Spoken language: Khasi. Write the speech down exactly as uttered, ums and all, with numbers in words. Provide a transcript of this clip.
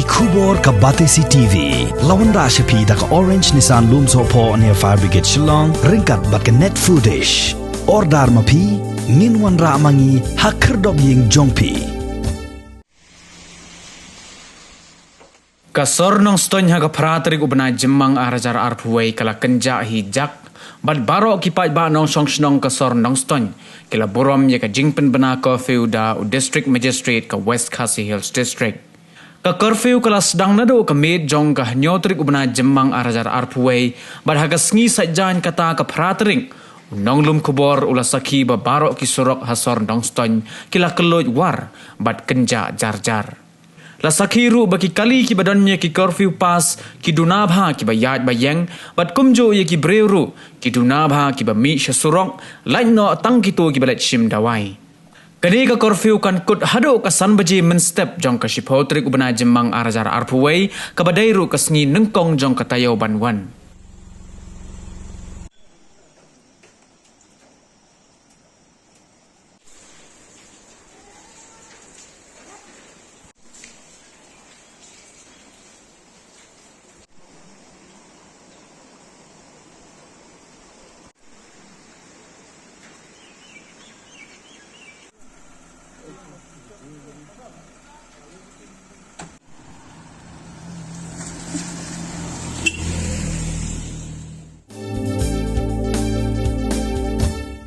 Khubor ka Batesi T V la wanrah sha phi da ka Orange Nissan Lumsohphoh near Fire Brigade Shillong ryngkat bad ka Net Foodish. Order ma phi, ngin wanrah ma ngi ha khyrdop ïing jong phi. Ka sor Nongstoiñ ha ka phra tarik u bnai Jymmang ar hajar arphew wei ka la kynjah hi jak, bad baroh ki paidbah nongshong shnong ka sor Nongstoiñ ki la burom ïa ka jingpynbna curfew da u District Magistrate ka West Khasi Hills District. Ka curfew ka la sdang naduh ka miet jong ka hynñiew tarik u bnai Jymmang ar hajar arphew wei, bad ha ka sngi Saitjaiñ kata ka phra tarik, u nonglum khubor u la sakhi ba baroh ki surok ha sor Nongstoiñ ki la kylluid war bad kynjah jar jar. La sakhi ruh ba ki kali kiba don ïa ki curfew pass ki duna bha kiba ïaid ba ïeng, bad kumjuh ïa ki briew ruh ki duna bha kiba mih sha surok, lait noh tang kito kiba leit shim dawai. Kane ka curfew kan kut haduh ka san baje mynstep jong ka shiphew tarik u bnai Jymmang ar hajar arphew wei, kaba dei ruh ka sngi nyngkong jong ka taïew ban wan.